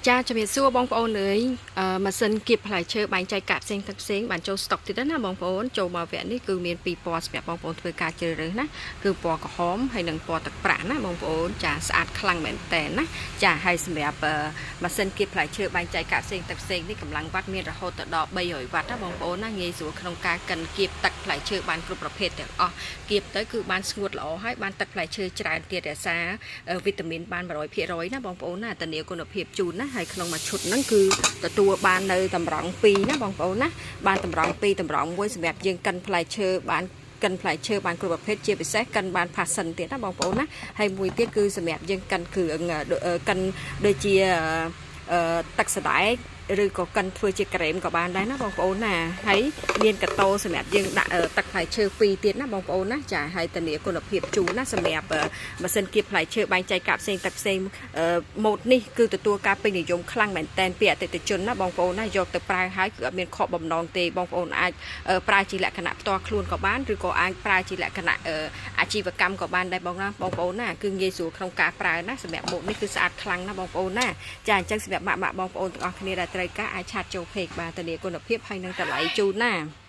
ចាជំរាបសួរបងប្អូនអើយអឺម៉ាស៊ីនគៀបផ្លែឈើបែងចែកកាក់ផ្សេងទឹកផ្សេងបានចូលស្តុកទៀតណាបងប្អូនចូលមកវគ្គនេះគឺមានពីរពណ៌សម្រាប់បងប្អូនធ្វើការជ្រើសរើសណាគឺពណ៌ក្រហមហើយនិងពណ៌ទឹកប្រាក់ណាបងប្អូនចាស្អាតខ្លាំងមែនតើណាចាហើយសម្រាប់ម៉ាស៊ីនគៀបផ្លែឈើបែងចែកកាក់ផ្សេងទឹកផ្សេងនេះកម្លាំងវ៉ាត់មានរហូតទៅដល់300វ៉ាត់ណាបងប្អូនណាងាយស្រួលក្នុងការកិនគៀបទឹកផ្លែឈើបានគ្រប់ប្រភេទទាំងអស់គៀបទៅគឺបានស្ងួតល្អហើយបានទឹកផ្លែឈើច្រើនទៀតរក្សាវីតាមីនបាន100%ណាបងប្អូនណាធានាគុណភាពជូនណាហើយក្នុងមួយឈុតហ្នឹងគឺទទួលបាននៅតម្រង2ណាបងប្អូនណាបានតម្រង2តម្រងមួយសម្រាប់យើងកិនផ្លែឈើបានកិនផ្លែឈើបានគ្រប់ប្រភេទជាពិសេសកិនបានផាសិនទៀតណាបងប្អូនណាហើយមួយទៀតគឺសម្រាប់យើងកិនគ្រឿងកិនដូចជាទឹកសណ្តែកឬក៏កិនធ្វើជាក្រែមក៏បានដែរណាបងប្អូនណាហើយមានកតោសម្រាប់យើងដាក់ទឹកផ្លែឈើ2ទៀតណាបងប្អូនណាចាហើយធានាគុណភាពជូនណាសម្រាប់ម៉ាស៊ីនគៀបផ្លែឈើបែងចែកកាប់ផ្សេងទឹកផ្សេងម៉ូតនេះគឺទទួលការពេញនិយមខ្លាំងមែនតែនពីអតិថិជនណាបងប្អូនណាយកទៅប្រើហើយគឺអត់មានខកបំណងទេបងប្អូនអាចប្រើជាលក្ខណៈផ្ទាល់ខ្លួនក៏បានឬក៏អាចប្រើជាលក្ខណៈអាជីវកម្មក៏បានដែរបងណាបងប្អូនណាគឺងាយស្រួលក្នុងការប្រើណាសម្រាប់ម៉ូតនេះគឺស្អាតខ្លាំងណាបងប្អូនណាចាអញ្ចឹងសម្រាប់ម៉ាក់ម៉ាក់បងប្អូនទាំងអស់គ្នាដែលត្រូវការអាច chat ចូល page បាទធានាគុណភាពហើយនឹងតម្លៃជូនណា។